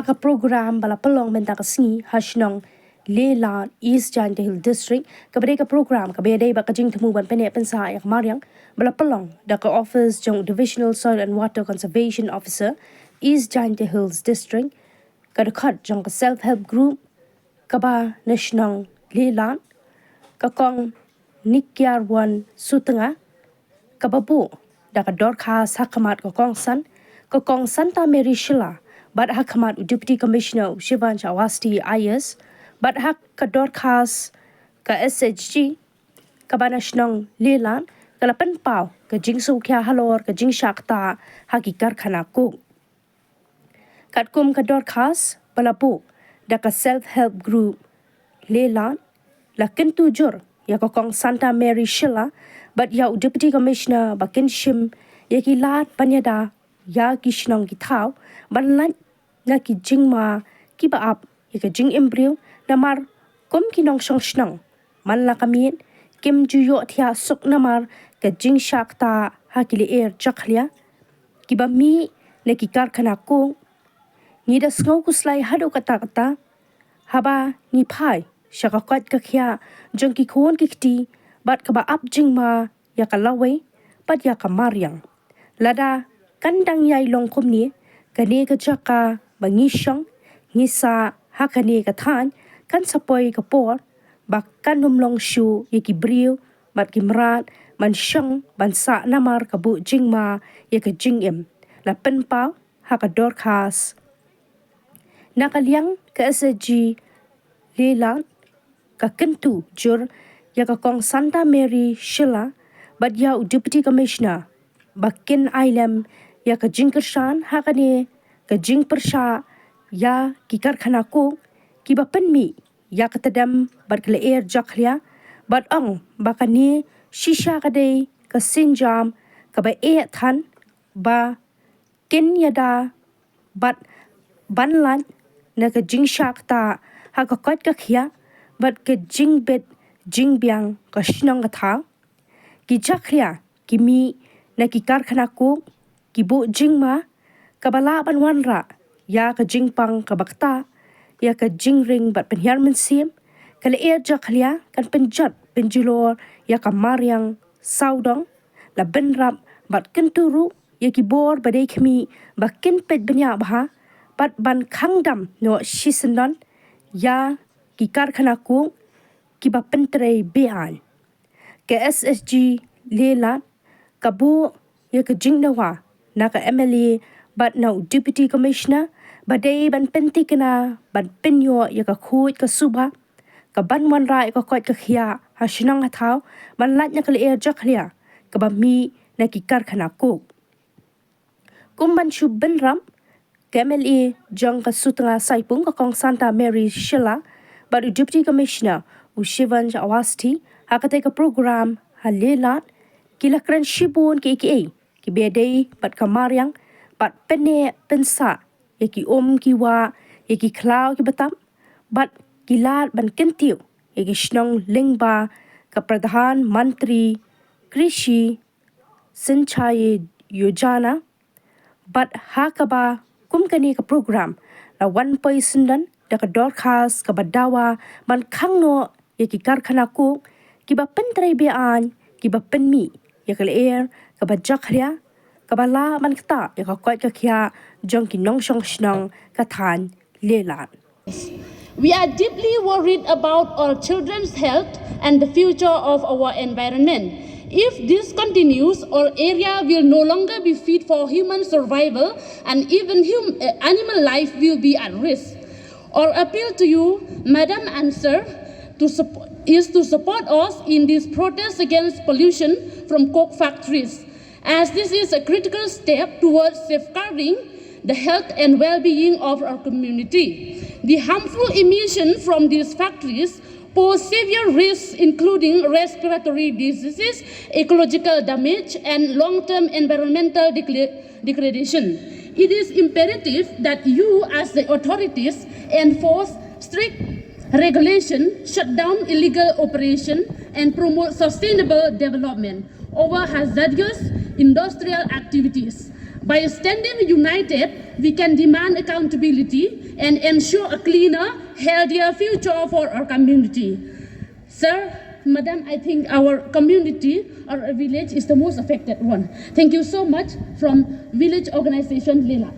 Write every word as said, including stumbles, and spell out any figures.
Ka program ba la pynlong mynta ka sngi ha shnong Lelad, East Jaintia Hills District, kaba dei ka program kaba ïadei bad ka jingthmu ban pyneh pynsah ïa ka mariang, ba la pynlong da ka office jong Divisional Soil and Water Conservation Officer, East Jaintia Hills District, ka dkhot jong ka Self Help Group kaba na shnong Lelad, ka Kong Nikiarwon Sutnga, kaba buh da ka dorkhas ha khmat ka kongsan, ka Kong Santa Mary Shylla, bad ha khmat u Deputy Commissioner u Shivansh Awasthi I A S, bad ha ka dorkhas ka S H G kaba na shnong Lelad, ka la pynpaw ka jingsngewkhia halor ka jingshah ktah ha ki karkhana coke. Katkum ka dorkhas ba la buh da ka Self Help Group Lelad, la kyntu jur ïa ka Kong Santa Mary Shylla bad ïa u Deputy Commissioner ba kin shim ïa ki lad ban ïada ïa ki shnong ki thaw ban lait na ki jingma kiba ap ïa ka jingim briew, namar kum ki nongshong shnong man la ka miet kim ju ïohthiah suk namar ka jingshah ktah ha ki lyer jakhlia kiba mih na ki karkhana coke. Ngi da sngew khuslai haduh katta katta haba ngi phai sha ka koit ka khiah jong ki khun ki kti bad kaba ap jingma ïa ka lawei bad ïa ka mariang. Lada kan dang ïai long kumne, kane ka jaka ba ngi shong ngi sah ha kane ka thaiñ kan sa poi ka por ba kan ym long shuh ïa ki briew bad ki mrad ban shong ban sah namar ka buh jingma ïa ka jingim, la pynpaw ha ka dorkhas. Na ka liang ka S H G Lelad, ka kyntu jur ïa ka Kong Santa Mary Shylla bad ïa u Deputy Commissioner ba kin ailem ïa ka jingkyrshan ha kane ka jingpyrshah ïa ki karkhana coke kiba pynmih ïa ka tdem bad ka lyer jakhlia, bad ong ba kane shisha ka dei ka sienjam kaba eh than ba kin ïada bad ban lait na ka jingshah ktah ha ka koit ka khiah bad ka jingbit jingbiang ka shnong ka thaw. Ki jakhlia ki mih na ki karkhana coke ki buh jingma kaba lah ban wanrah ïa ka jingpang kaba ktah, ïa ka jingring bad pynhiar mynsiem. Ka lyer jakhlia kan pynjot pynjulor ïa ka mariang sawdong, la bynrap bad kyntu ruh ïa ki bor ba dei khmih ba kin peit bniah bha bad ban khang dam noh shisyndon ïa ki karkhana coke kiba pyntrei be-aiñ. Ka S H G Lelad ka buh ïa ka jingdawa na ka M L A bad na u Deputy Commissioner ba dei ban pynthikna ban pynïoh ïa ka khuid ka suba ka ban wanrah ïa ka koit ka khiah ha shnong ha thaw ban lait na ka lyer jakhlia kaba mih na ki karkhana coke. Kum ban shu bynrap, ka M L A jong ka Sutnga Saipung, ka Kong Santa Mary Shylla, bad u Deputy Commissioner u Shivansh Awasthi ha katei ka program ha Lelad, ki la kren shibun kiei kiei kiba ïadei bad ka mariang bad pyneh pynsah ïa ki um ki wah, ïa ki khlaw kiba tap bad ki lad ban kyntiew ïa ki shnong lyngba ka Pradhan Mantri Krishi Sinchay Yojana. Bad ha kaba kum kane ka program la wan poi syndon da ka dorkhas kaba dawa ban khang noh ïa ki karkhana coke kiba pyntrei be-aiñ kiba pynmih ïa ka lyer kaba jakhlia kaba lah ban ktah ïa ka koit ka khiah jong ki nongshong shnong ka thaiñ Lelad. We are deeply worried about our children's health and the future of our environment. If this continues, our area will no longer be fit for human survival, and even hum- uh, animal life will be at risk. Our appeal to you, Madam and Sir, to sup- is to support us in this protest against pollution from coke factories, as this is a critical step towards safeguarding the health and well-being of our community. The harmful emission from these factories pose severe risks, including respiratory diseases, ecological damage, and long-term environmental decla- degradation. It is imperative that you, as the authorities, enforce strict regulation, shut down illegal operation, and promote sustainable development over hazardous industrial activities. By standing united, we can demand accountability and ensure a cleaner, healthier future for our community. Sir, Madam, I think our community, our village is the most affected one. Thank you so much from Village Organization Lila.